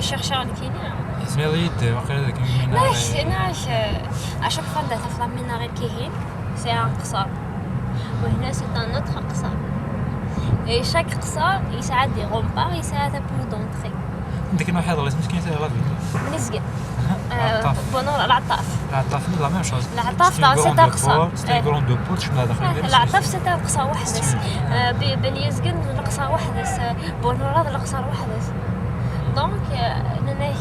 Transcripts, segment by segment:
chercheur كيني. سميض واقيلا ذاك ناش ناش à chaque fois ندخل في minaret كيهين c'est un قصر وهنا c'est un autre قصر et chaque قصر يسعى des remparts يسعى ta porte d'entrée. ديك الواحد غلط مسكين تاع la ville. منزقن بونور العطاف. العطاف la même chose. العطاف c'est un قصر. c'est grande porte شنو داخل. العطاف c'est un قصر وحدس، بني يزقن القصر وحدس، بونوراد القصر وحدس. donc ناناك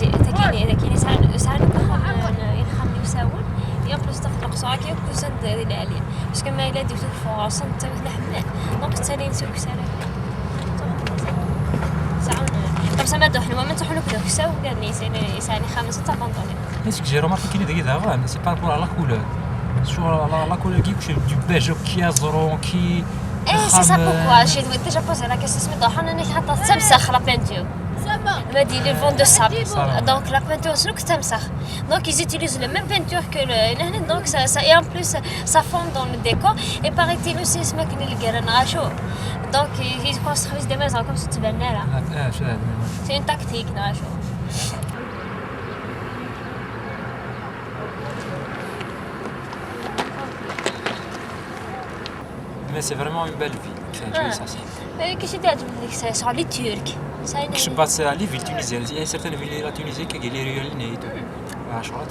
تاكيني تاكيني ساعة يخمم يساون يا plus تاخذ القصر كي كوسند العالية parce que ما إلا ديوتو فرنسا نتا الحمام donc تالي نسوك ساعة ساعة comme ça ما دوحنا ما تروحوا لك دوك ساو قالني يسعني خمسة تاع بونطوني. est-ce que j'ai remarqué كاين داك دابا c'est par rapport la couleur شو la couleur كي كلشي du beige كي ازرون كي. ايه c'est ça pourquoi j'ai déjà posé la question سميتو حنا انا حاطه تمسخ la peinture ما دي les vents de sable donc la peinture سلوك تمسخ donc ils utilisent la même peinture que le donc ça ça et en plus ça fond dans le décor et paraît-il aussi اسمها كاين الكران غاشو donc ils construisent des maisons comme ça تبان لها. C'est une tactique نغاشو. Mais c'est vraiment une belle ville. كيش تعجبني sur les Turcs. Je passe à les villes tunisiennes. Il y a certaines villes de la Tunisie qui ont les ruelles et tout. Ah, je crois.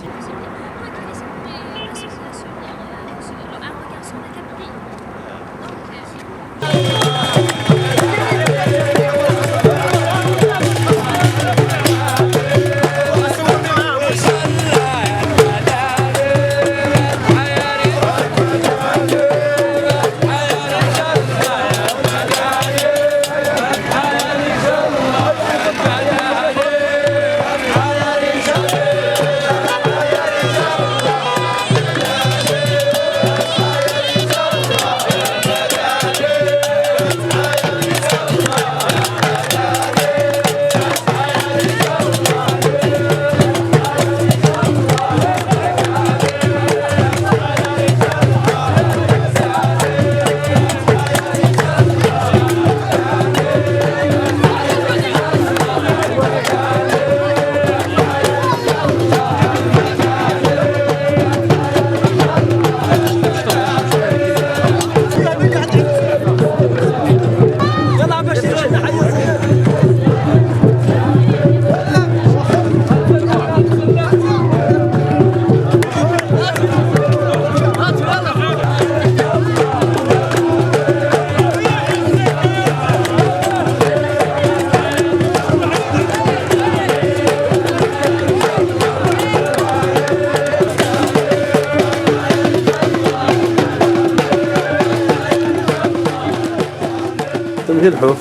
يلحو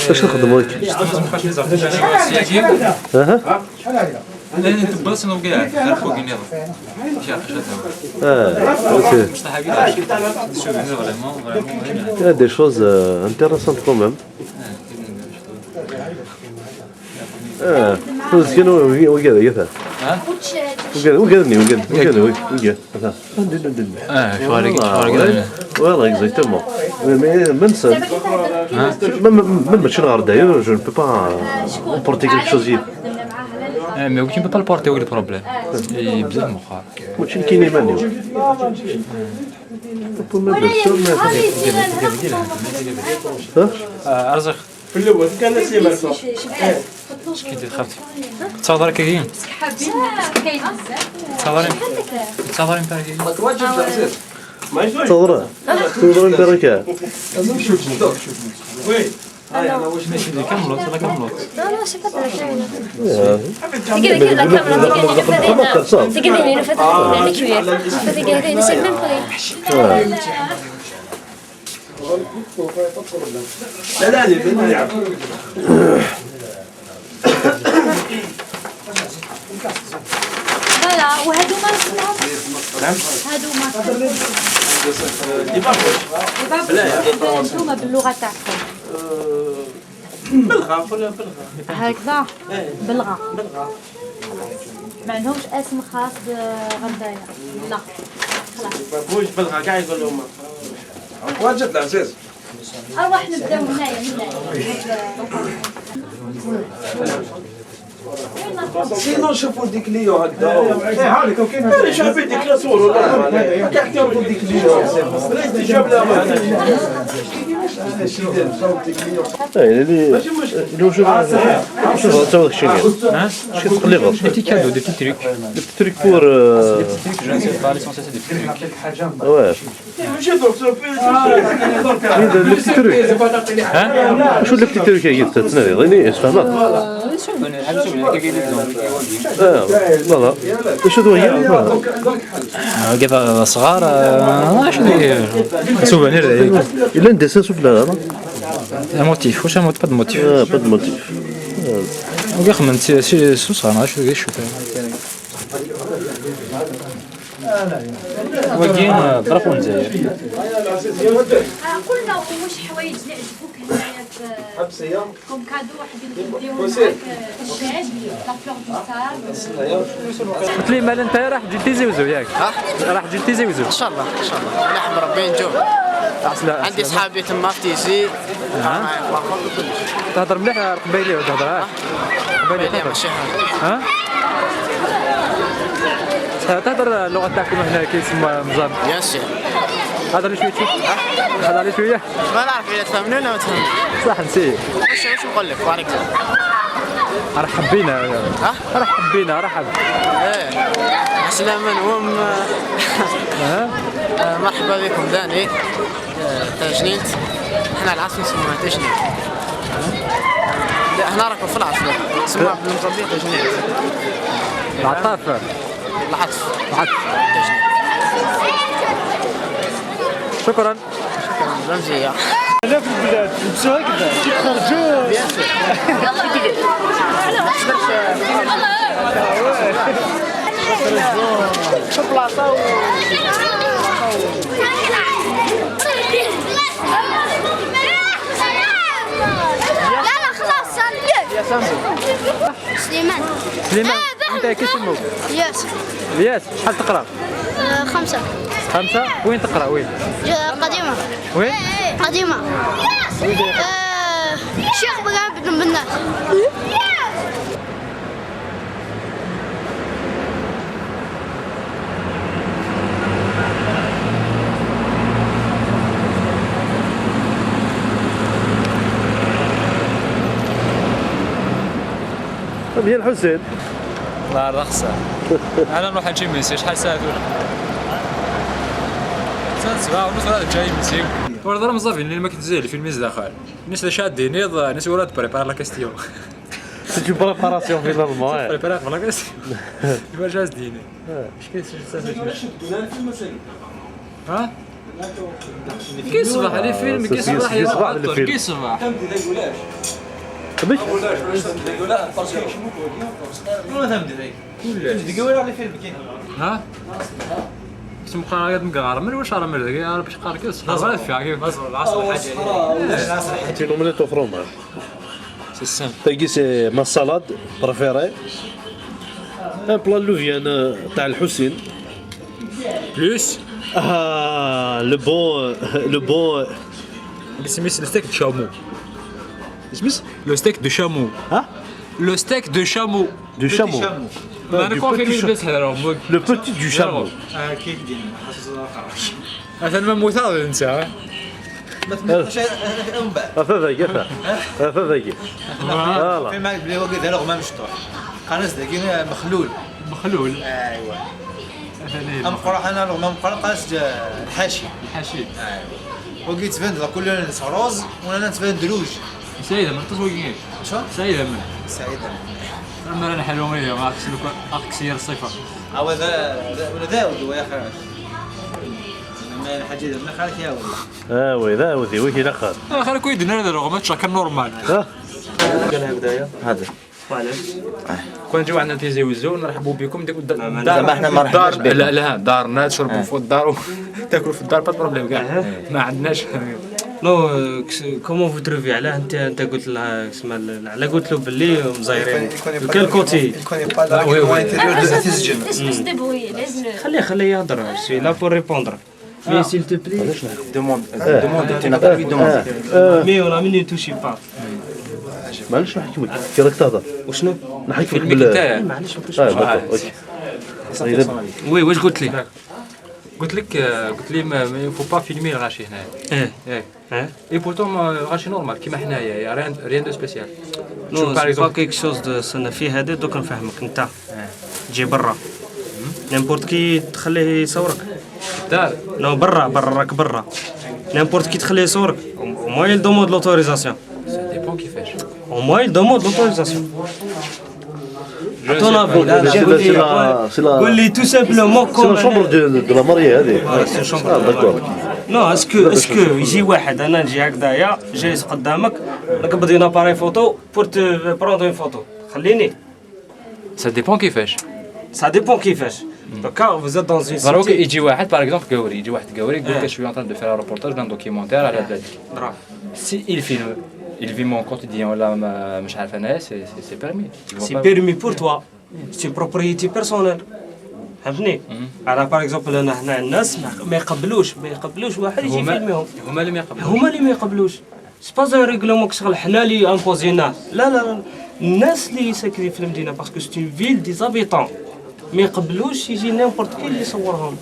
باش نخدمو هيك. اها اه OK. Il y a des choses intéressantes quand même. اه مسكين وكذا كذا وكذا وكذا وكذا وكذا اه Voilà, exactement. Mais même ça, même d'ailleurs, je ne peux pas emporter quelque chose. Mais tu ne peux pas le porter où le problème. Il est بزاف مخار. وش كاين ماني؟ ها؟ ارزق. في الاول كان نسيم الفوق. اش كنتي دخلتي؟ تصادر كاين؟ تصادر تصادر انت ما تواجد العزيز. تصور تصور انت راك لازم شوف شوف oui هاي انا واش ماشي كملوت ولا كملوت؟ لا لا c'est pas la كاميرا تقدر تقدر c'est même prix. لا لا لا voilà وهادو ما نسمعهم. هادو ما نتوما باللغة تاعكم بلغه ولا بلغه هكذا بلغه بلغه ما عندهمش اسم خاص بغردايه لا خلاص بوش بلغه كاع يقول لهم واجد العزيز. ارواح نبداو هنايا هنايا. Sinon نشوفوا des clients هكذا. ايه هاوليك كاين شوفي des classeurs ولا كاع كاين des clients. الاستجابة لا. ايه اللي شوف شوف تا داك الشيء شي تقليبه. Des petits cadeaux, des petits trucs. Des petits trucs pour Des petits trucs, je ne sais pas, l'essentiel c'est des petits trucs. Ouais. ماشي درك Les petits trucs. شو les petits trucs هي تتنادي غيني فهمت؟ اه لا لا شو هي؟ كيف صغار شنو souvenir. Il a un dessin souffle là, non? Un motif, واش un pas de motif. Ah, pas de motif. وكي خممت سي سو صغار شو شو وكاين drapeau الجزائر. قلنا واش حوايج اللي عجبوك هنايا في comme cadeau حبيت تديهم معاك الشاب la fleur du sable. قلت لي مال انت راح تجي تيزي وزو ياك؟ راح تجي تيزي وزو؟ ان شاء الله ان شاء الله نحب ربي نجوم. عندي صحابي تما في تيزي معايا في الآخر وكلش. تهضر مليح القبايلي ولا تهضر ها؟ قبايلي لا تهضر ماشي حاجة. ها؟ تهضر اللغة تاعكم هنا كيسموها مزاب؟ Bien sûr. هضر لي شوية شوف هضر لي شوية. ما نعرف اذا تفهمني ولا ما تفهمني. صح نسيت. واش نقول لك par exemple؟ رحب بينا. ها؟ رحب بينا رحب. ايه عسلامة نوم. ها؟ مرحبا بكم داني تاجنيت. حنا العاصمة نسموها تاجنيت. لا هنا راكم في العاصمة نسموها بالمزابية تاجنيت. العطاف. العطف. العطف. تاجنيت. شكرا. شكرا رمزية. لا في البلاد لبسوا هكذا خرجوا. Bien sûr. في بلاصة. لا لا خلاص. سليمان. سليمان انت كي اسمك؟ ياس. الياس شحال تقرا؟ 5. 5 وين تقرا وين؟ قديمة. وين؟ قديمة. شيخ بن بنات. هي الحسين. لا رخصة انا نروح نجيب ميسي شحال ساعة ثورة؟ ساعة 7:30 راه جاي ميسي ورا مزافين اللي ما كتزال في الميز داخل الناس اللي شادين الناس ورا prépare la question. C'est une préparation finalement. Prépare la question كيفاش جاز ديني اش كاين؟ ها؟ كي صباح les films كي صباح كي صباح كي صباح باش ها؟ كنت مقرا مقرا واش راه من باش قارك الصحراء فيها كيف C'est l'omelette au fromage. C'est simple. تاكي c'est ma salade préférée. Un plat لوفيان تاع الحسين. Plus Ah, le bon, le bon. سميت le steak de chameau. سميت؟ Le steak de chameau. ها؟ Le steak de chameau. Du chameau. انا Du confirmé petit بس هذا. Le petit du chameau. عشان ما موثر انت. هذا هذا هذا. في معك بلي وقت هذا ما مشطوح قناص داكين مخلول. مخلول. ايوا ام قرا انا لغ ما مقرا قاس الحاشي. الحاشي. ايوا وقيت تبان كل rose وانا نتبان دروج. سعيدة من تزوجين. شو؟ سعيدة من سعيدة. اما انا حلوميه ما عرفتش اكسير الصفة. او ذا ولا ذا ويا خالد ما الحاجة ما خالك يا ولا. اه oui ذا وذي وكي الاخر. انا خالك ويدنا هذا رغم كان normal. ها هكذايا هذا. كون نجيو عندنا تيزي وزو نرحبوا بكم ديك زعما حنا ما رحبناش بكم. لا لا دارنا تشربوا في الدار تاكلوا في الدار pas problème كاع ما عندناش. Non, comment vous trouvez علاه انت قلت لها اسمها على قلت له باللي مزايرين quel côté. خليه خليه يهضر c'est là pour répondre. Mais s'il te plaît. Demande, demande, tu n'as pas lui demander. Mais on a mis ne touchez pas. معليش نحكمك كي راك تهضر. وشنو؟ نحكمك بال معليش ما كاينش. اه d'accord, ok. oui, واش قلت لي؟ قلت لك, قلت لي mais faut pas filmer الغاشي هنايا. ايه. ايه, et pourtant الغاشي normal كيما حنايا, rien de spécial. non, c'est pas quelque chose de سنة في هذا. دوك نفهمك, انت تجي برا, n'importe qui تخليه يصورك؟ دار. non, برا برا, راك برا, n'importe qui تخليه يصورك؟ au moins il demande l'autorisation. ça dépend كيفاش. au moins il demande l'autorisation. ton avis؟ قول لي tout simplement. c'est la chambre de la mariée هذه. c'est chambre. d'accord. non, est-ce que يجي واحد, انا نجي هكذايا جالس قدامك, نقبض un appareil photo pour te prendre une photo, خليني؟ ça dépend كيفاش. ça dépend كيفاش؟ دوكا vous êtes dans une دروك يجي واحد par exemple قاوري, يجي واحد قاوري يقول لك je suis en train de faire reportage d'un documentaire على بلادك. برافو. si il filme, il vit mon quotidien ولا مش عارف انا, c'est permis. c'est permis pour toi, c'est propriété personnelle, فهمتني؟ انا par exemple انا هنا الناس ما يقبلوش واحد يجي يفيلميهم. هما اللي ما يقبلوش. هما اللي ما يقبلوش. c'est pas un règlement شغل حنا اللي imposيناه, لا لا لا, الناس اللي ساكنين في المدينه, parce que c'est une ville des habitants, ما يقبلوش يجي n'importe qui اللي يصورهم.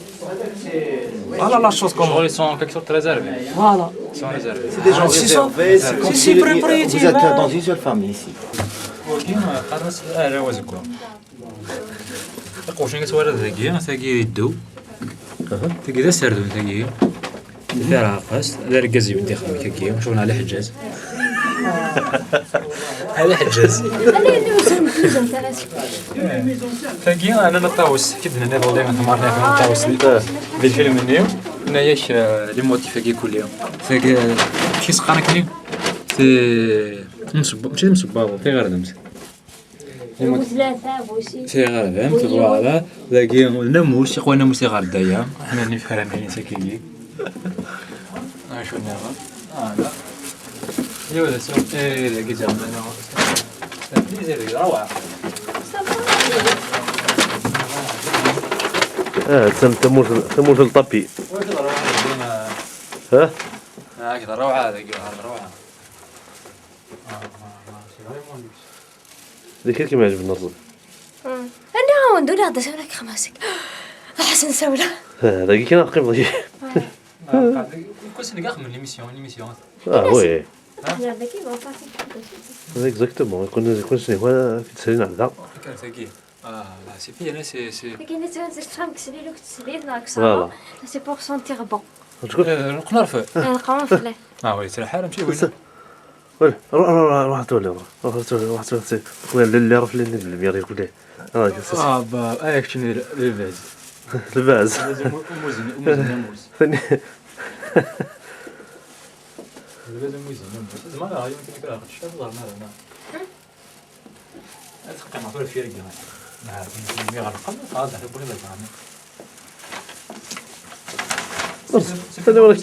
voilà la chose comment. ils sont en quelque sorte réservés. voilà. Ils sont réservés. C'est des gens réservés, c'est comme si propriété. vous êtes dans une seule famille ici. قرص لا وزكوا قوشين كتورد ذاكي ثاكي يدو ثاكي ذا سردون ثاكي ثا راقص ذا ركاز يبدي يخدم كاكي شغل على حجاز على حجاز. ثاكي انا نطاوس كي بدنا نظل دائما تمرنا في نطاوس في الفيلم النيو هنايا les motifs كي كل يوم ثاكي كي سقانا كني سي ماشي مصباغ في غير دمت. ثلاثة. سي غير فهمت, voilà. ذاكي ناموس يقوى ناموس غير دايا حنا نفهم هنا ساكيني شو نعمل لا يا ولا سو ايه ذاكي زعما انا plaisir روعة. اه تمور تمور ال tapis ها. هكذا روعة هذا روعة. ذيك كيما يعجبنا الرز. انا ندور هذا سولك خماسك حسن سولة. هذا كي نقيم ذيك. كل سنة من l'émission. اه oui, exactement, كنا كنا هو في تسالين على اه c'est bien, c'est كاين تفهم كسلي لو كتسلي voilà. c'est pour sentir bon. القنرفه. القرنفله. اه oui, سي الحال ماشي وين. ولا روح روح روح تولي روح روح تولي روح تولي خويا اللي عرف اللي المير يقول لي اه با ايه شنو الباز. الباز. موزن موزن موز. ثاني. الباز موزن موز زعما راه يمكن يكون شاف ظهر ما تبقى معطول في رجلها مي غنقل غادي نحبوا لي ثاني ولا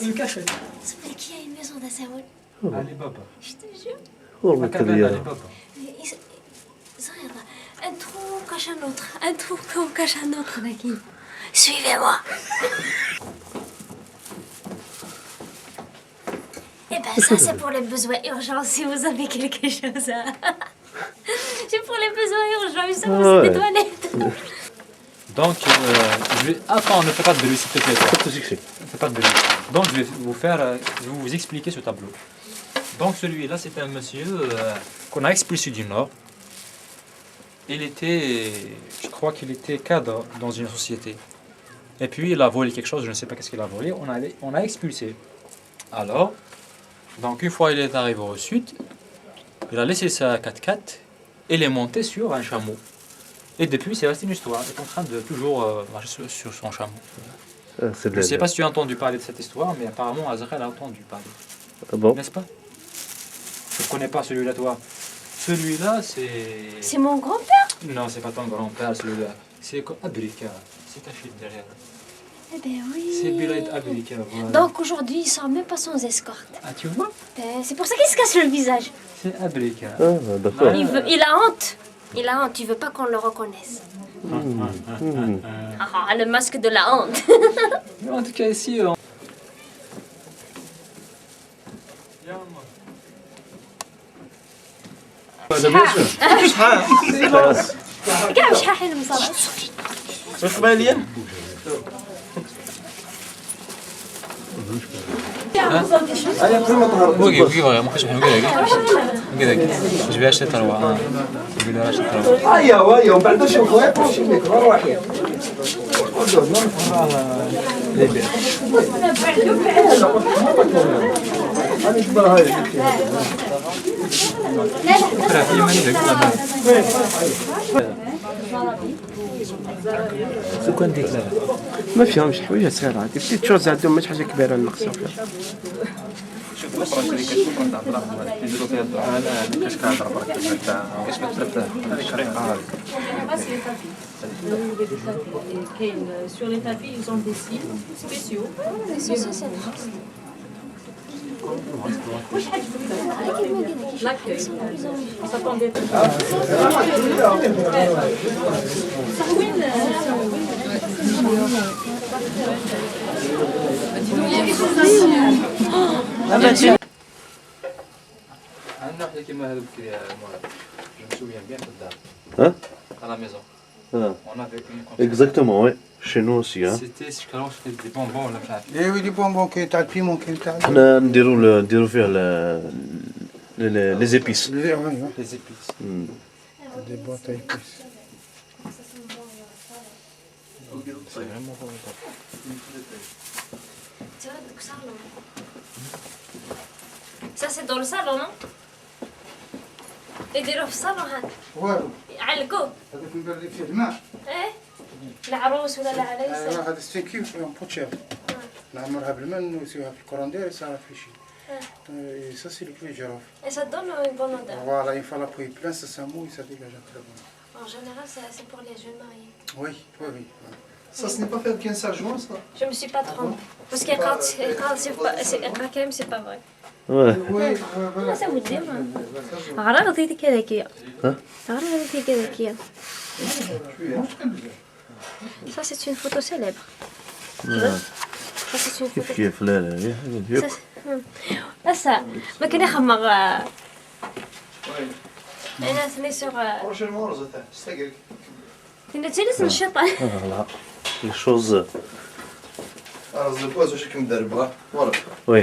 Une cachette. C'est qu'il y a une maison d'Assaoul. Ali Baba. Je te jure. والله Ali Baba. صغيرة. Un trou cache un autre. Un trou cache un autre, Naki. Suivez-moi. Eh ben ça, c'est pour les besoins urgents si vous avez quelque chose à... C'est pour les besoins urgents, ça, Ah c'est ouais. des toilettes. Donc, je vais. Attends, ne fais pas de bruit, s'il te plaît. Pas de succès. Ne fais pas de bruit. Donc, je vais vous expliquer ce tableau. Donc, celui-là, c'est un monsieur qu'on a expulsé du Nord. Il était, je crois qu'il était cadre dans une société. Et puis, il a volé quelque chose, je ne sais pas qu'est-ce qu'il a volé. On a expulsé. Alors, donc, une fois il est arrivé au sud, il a laissé sa 4x4 et il est monté sur un chameau. Et depuis, c'est resté une histoire. Il est en train de toujours marcher sur son chameau. Ah, c'est Je ne sais pas si tu as entendu parler de cette histoire, mais apparemment Azrael a entendu parler. Ah bon? N'est-ce pas? Je ne connais pas celui-là, toi. Celui-là, c'est. C'est mon grand-père. Non, c'est pas ton grand-père, celui-là. C'est Abrika. C'est caché derrière. Eh ben oui. C'est Belaïd Abrika, voilà. Donc aujourd'hui, il sort même pas sans escorte. Ah, tu vois? Ben, c'est pour ça qu'il se cache le visage. C'est Abrika. Ah, d'accord. Il a honte. Il a honte, il veut pas qu'on le reconnaisse. Ah, le masque de la honte. En tout cas, ici. كاع مشحاحين المصارعة. قباليا. Oui, oui, vraiment, je vais Je vais acheter trois. Je vais acheter trois. هيا هيا ومن بعد شوفوا بروشي الميكرو روحي. ما فيهمش حوايج صغيره، des petites choses عندهم، مش حاجه كبيره نقصوا فيها. Sur les tapis, ils ont des signes spéciaux. L'accueil. On s'attendait pas. عندنا وحده كيما هذوك مراد. Je me souviens bien في الدار. Hein? À la maison. Ah. On avait une comme ça. Exactement, oui. Chez nous aussi. Hein. C'était, je crois, c'était des bonbons ولا مش عارف. ايه oui, les bonbons كاين تاع ال piment كاين تاع حنا نديرو فيه les épices. Les épices. Des boîtes épices. C'est vraiment bon. Ça c'est dans le salon, non? يديروه في الصالون هذا. والو. يعلقوه. هذاك نبرد فيه الماء. ايه العروس ولا العريس. ايوا هذا c'est cuve en potière نعمرها بالماء نوسيوها في ال courant d'air ça rafraîchit. Ça c'est le clou de girofle. Et ça donne une bonne odeur. Voilà, une fois la peau est pleine, ça ça mouille, ça dégage un très bon. En général, c'est pour les jeunes mariés. Oui, oui, oui. Ça, ce n'est pas fait avec un sergent, ça? Je me suis pas trompée. Parce qu'il quand même, c'est pas vrai. Ouais. Oui, voilà. Ça vous dit, غرا غديتي كذاكية. ها؟ غرا غديتي كذاكية. Ça c'est une photo célèbre. Ça c'est une كيف photo. كيف لا لا ياك. هسا ما كان يخمر. انا ثني sur ثني تجلس الشيطان. Voilà. Les choses. Oui.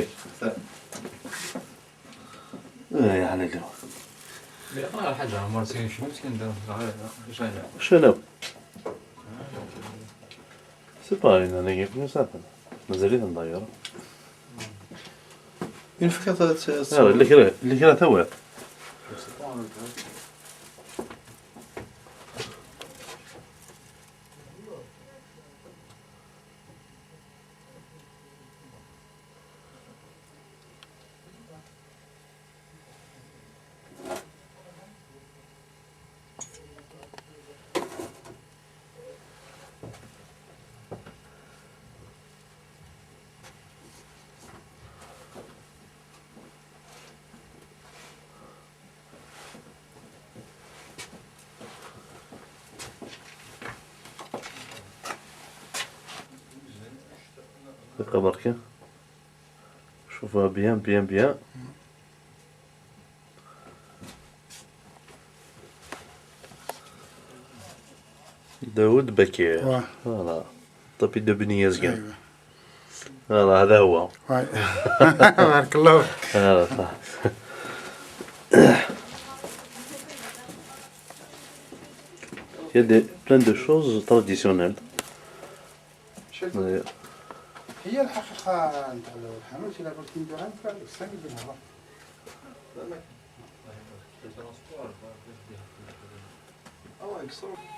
ايه على اليوم. حاجه عمر سي شنو مسكين شنو؟ c'est pas انا كيف مسافر مازال ندير. Une frère. اللي كرا اللي كرا توا. دقيقة بركة شوفها bien bien bien. داود بكير. Voilà, tapis de بني يزقن. Voilà, هذا هو. بارك الله فيك. هذا صح. Il y a plein de choses traditionnelles. هي الحقيقة نتاع الحانوت إلا قلت نديرها السنة نديرها.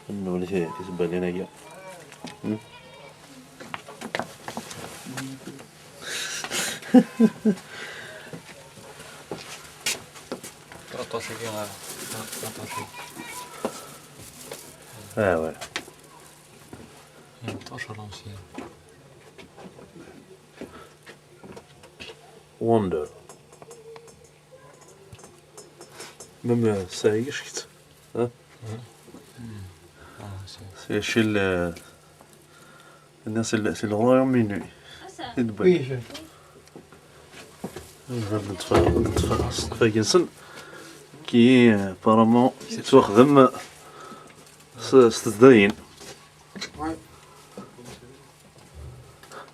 انه اللي تبان لنا هي. Ah ouais. Une torche à l'ancienne. Wonder. Même ça y est, hein? C'est chez le. C'est le Royaume-Uni. Oui. نتفرج. Qui apparemment تخدم ستداين.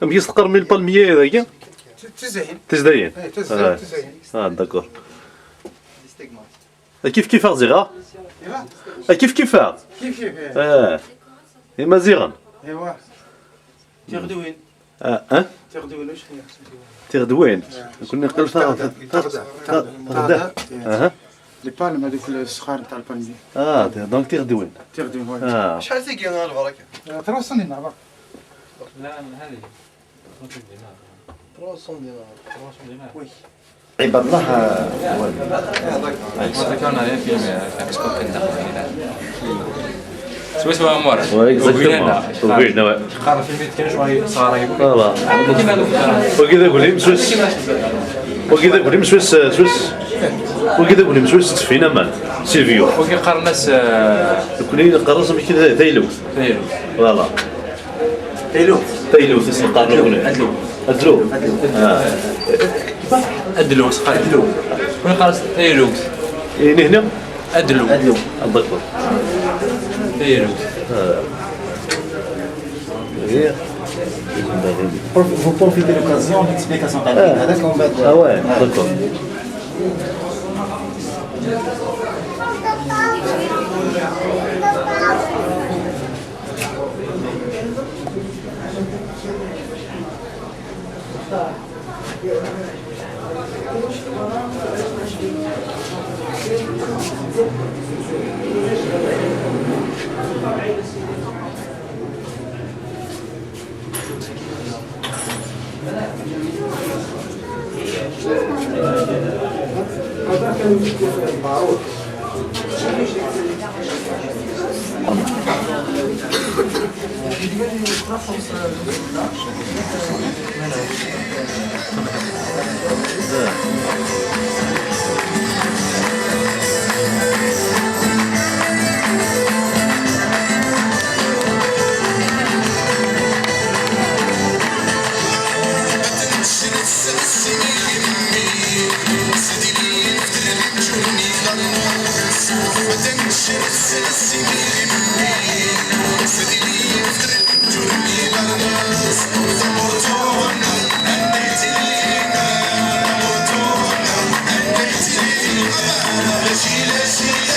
أم كيستقر من ال palmier هذاك؟ تزين. تزدين. إيه، تزين تزين. اه d'accord. كيف كيف زيغا؟ كيف كيف؟ كيف كيف. اه مازيغا. ايوا تغدوين. اه اه تغدوين واش هي؟ تغدوين كنا نقول تغدا. تغدا. اها les palmes هذوك الصغار تاع ال palmier. اه donc تغدوين. تغدوين. اه شحال تيجي البركه؟ 300 دينار برك. لا هذه 300 دينار. 300 دينار. 300 دينار. oui. عباد الله. سوا سوا عمر. oui exactement. وين قرا في الميت كان شويه صغار. voilà. وكذا قول لي مسوس. وكذا قول لي مسوس سوس. وكذا قول لي مسوس تفينا مان سيلفيو. وكي قرا الناس. كنا قرا كذا ثيلوث. ثيلوث. voilà. تيلوث. تيلوث اسم القرن. ادلو. ادلو. ادلو ادلو. كون قرا ثيلوث. يعني هنا؟ ادلو. ادلو. d'accord. ثيلوث. Vous profitez de l'occasion, l'explication تاع هذاك ومن بعد. اه ouais, d'accord. هذا كان معروف. لا شي لا شي.